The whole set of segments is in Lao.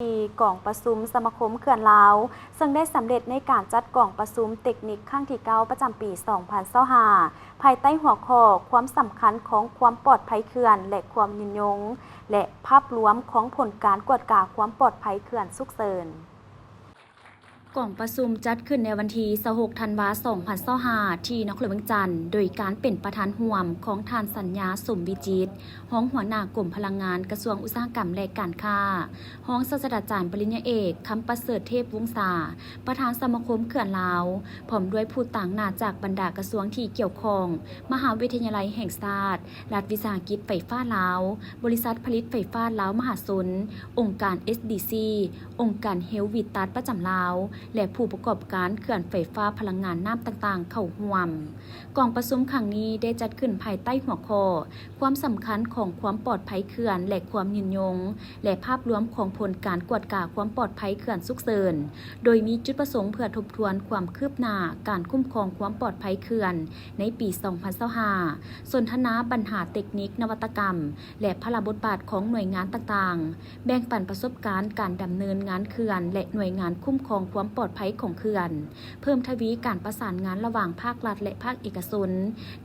ທີ່ກອງປະຊຸມສະມາຄົມເຂື່ອນລາວ ເຊິ່ງໄດ້ສຳເລັດໃນການຈັດກອງປະຊຸມເຕັກນິກຄັ້ງທີເກົ້າ ປະຈຳປີສອງພັນຊາວຫ້າ ພາຍໃຕ້ຫົວຂໍ້ ຄວາມສຳຄັນຂອງຄວາມປອດໄພເຂື່ອນ ແລະ ຄວາມຍືນຍົງ ແລະ ພາບລວມຂອງຜົນການກວດກາຄວາມປອດໄພເຂື່ອນສຸກເສີນ. ກອງປະຊຸມຈັດຂຶ້ນໃນວັນທີຊາວຫົກ ທັນວາ ສອງພັນຊາວຫ້າ ທີ່ນະຄອນຫຼວງວຽງຈັນ ໂດຍການເປັນປະທານຮ່ວມຂອງທ່ານ ສັນຍາ ສົມວິຈິດ ຮອງຫົວໜ້າກົມພະລັງງານ ກະຊວງອຸດສາຫະກຳ ແລະ ການຄ້າ, ຮອງສາດສະດາຈານປະລິນຍາເອກ ຄຳປະເສີດ ເທບວົງສາ ປະທານສະມາຄົມເຂື່ອນລາວ, ພ້ອມດ້ວຍຜູ້ຕາງໜ້າຈາກບັນດາກະຊວງທີ່ກ່ຽວຂ້ອງ, ມະຫາວິທະຍາໄລແຫ່ງຊາດ, ລັດວິສາຫະກິດໄຟຟ້າລາວ, ບໍລິສັດຜະລິດໄຟຟ້າລາວມະຫາຊົນ, ອົງການ ເອສດີຊີ, ອົງການເຮວວີຕັດປະຈຳລາວ ແລະ ຜູ້ປະກອບການເຂື່ອນໄຟຟ້າພະລັງງານນ້ຳຕ່າງໆເຂົ້າຮ່ວມ. ກອງປະຊຸມຄັ້ງນີ້ໄດ້ຈັດຂຶ້ນພາຍໃຕ້ຫົວຂໍ້ ຄວາມສຳຄັນຂອງຄວາມປອດໄພເຂື່ອນ ແລະ ຄວາມຍືນຍົງ ແລະ ພາບລວມຂອງຜົນການກວດກາຄວາມປອດໄພເຂື່ອນສຸກເສີນ, ໂດຍມີຈຸດປະສົງເພື່ອທົບທວນຄວາມຄືບໜ້າການຄຸ້ມຄອງຄວາມປອດໄພເຂື່ອນໃນປີສອງພັນຊາວຫ້າ, ສົນທະນາບັນຫາເຕັກນິກ, ນະວັດຕະກຳ ແລະ ພາລະບົດບາດຂອງໜ່ວຍງານຕ່າງໆ, ແບ່ງປັນປະສົບການການດຳເນີນງານເຂື່ອນ ແລະ ໜ່ວຍງານຄຸ້ມຄອງຄວາມປອດໄພຂອງເຂື່ອນ, ເພີ່ມທະວີການປະສານງານລະຫວ່າງພາກລັດ ແລະ ພາກເອກະຊົນ,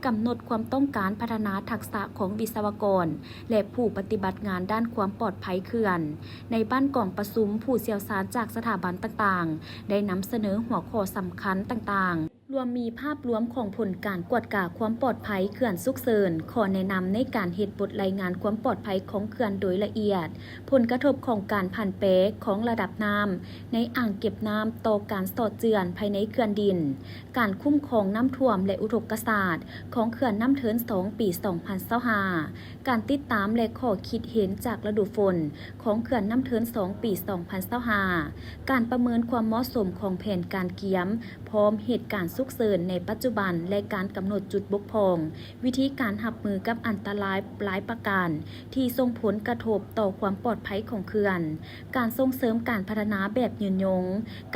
ກຳນົດຄວາມຕ້ອງການພັດທະນາທັກສະຂອງວິສະວະກອນ ແລະ ຜູ້ປະຕິບັດງານດ້ານຄວາມປອດໄພເຂື່ອນ. ໃນບ້ານກອງປະຊຸມ, ຜູ້ຊ່ຽວຊານຈາກສະຖາບັນຕ່າງໆ ໄດ້ນຳສະເໜີຫົວຂໍ້ສຳຄັນຕ່າງໆ, ລວມມີພາບລວມຂອງຜົນການກວດກາຄວາມປອດໄພເຂື່ອນສຸກເສີນ, ຂໍ້ແນະນຳໃນການເຮັດບົດລາຍງານຄວາມປອດໄພຂອງເຂື່ອນໂດຍລະອຽດ, ຜົນກະທົບຂອງການຜັນແປຂອງລະດັບນ້ຳໃນອ່າງເກັບນ້ຳຕໍ່ການສອດເຈື່ອນພາຍໃນເຂື່ອນດິນ, ການຄຸ້ມຄອງນ້ຳຖ້ວມ ແລະ ອຸທົກກະສາດຂອງເຂື່ອນນ້ຳເທີນສອງ ປີສອງພັນຊາວຫ້າ, ການຕິດຕາມ ແລະ ຂໍ້ຄິດເຫັນຈາກລະດູຝົນຂອງເຂື່ອນນ້ຳເທີນສອງ ປີສອງພັນຊາວຫ້າ, ການປະເມີນຄວາມເໝາະສົມຂອງແຜນການກຽມ ພ້ອມເຫດການສຸກເສີນໃນປັດຈຸບັນ ແລະ ການກຳນົດຈຸດບົກຜ່ອງ, ວິທີການຮັບມືກັບອັນຕະລາຍຫຼາຍປະການທີ່ສົ່ງຜົນກະທົບຕໍ່ຄວາມປອດໄພຂອງເຂື່ອນ, ການສົ່ງເສີມການພັດທະນາແບບຍືນຍົງ,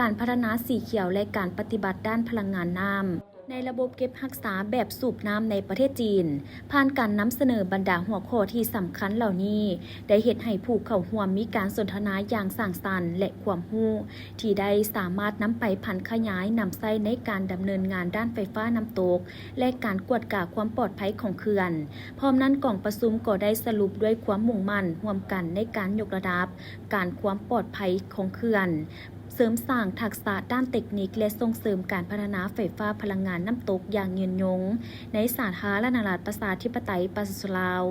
ການພັດທະນາສີຂຽວ ແລະ ການປະຕິບັດດ້ານພະລັງງານນ້ຳ ໃນລະບົບເກັບຮັກສາແບບສູບນ້ຳໃນປະເທດຈີນ. ຜ່ານການນຳສະເໜີບັນດາຫົວຂໍ້ທີ່ສຳຄັນເຫຼົ່ານີ້ ໄດ້ເຮັດໃຫ້ຜູ້ເຂົ້າຮ່ວມມີການສົນທະນາຢ່າງສ້າງສັນ ແລະ ຄວາມຮູ້ທີ່ໄດ້ສາມາດນຳໄປຜັນຂະຫຍາຍນຳໃຊ້ໃນການດຳເນີນງານດ້ານໄຟຟ້ານ້ຳຕົກ ແລະ ການກວດກາຄວາມປອດໄພຂອງເຂື່ອນ. ພ້ອມນັ້ນ, ກອງປະຊຸມກໍໄດ້ສະຫຼຸບດ້ວຍຄວາມມຸ່ງໝັ້ນຮ່ວມກັນໃນການຍົກລະດັບການຄວາມປອດໄພຂອງເຂື່ອນ, ເສີມສ້າງທັກສະດ້ານເຕັກນິກ ແລະ ສົ່ງເສີມການພັດທະນາໄຟຟ້າພະລັງງານນ້ຳຕົກຢ່າງຍືນຍົງໃນສາທາລະນະລັດປະຊາທິປະໄຕປະຊາຊົນລາວ.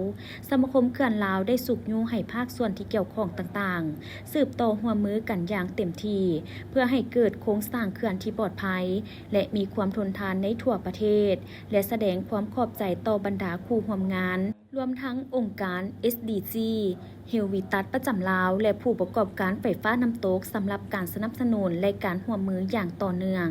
ສະມາຄົມເຂື່ອນລາວໄດ້ຊຸກຍູ້ໃຫ້ພາກສ່ວນທີ່ກ່ຽວຂ້ອງຕ່າງໆ ສືບຕໍ່ຮ່ວມມືກັນຢ່າງເຕັມທີ່ ເພື່ອໃຫ້ເກີດໂຄງສ້າງເຂື່ອນທີ່ປອດໄພ ແລະ ມີຄວາມທົນທານໃນທົ່ວປະເທດ ແລະ ສະແດງຄວາມຂອບໃຈຕໍ່ບັນດາຄູ່ຮ່ວມງານ ລວມທັງອົງການ ເອສດີຈີ, ເຮວວີຕັດປະຈຳລາວ ແລະ ຜູ້ປະກອບການໄຟຟ້ານ້ຳຕົກ ສຳລັບການສະໜັບສະໜູນ ແລະ ການຮ່ວມມືຢ່າງຕໍ່ເນື່ອງ.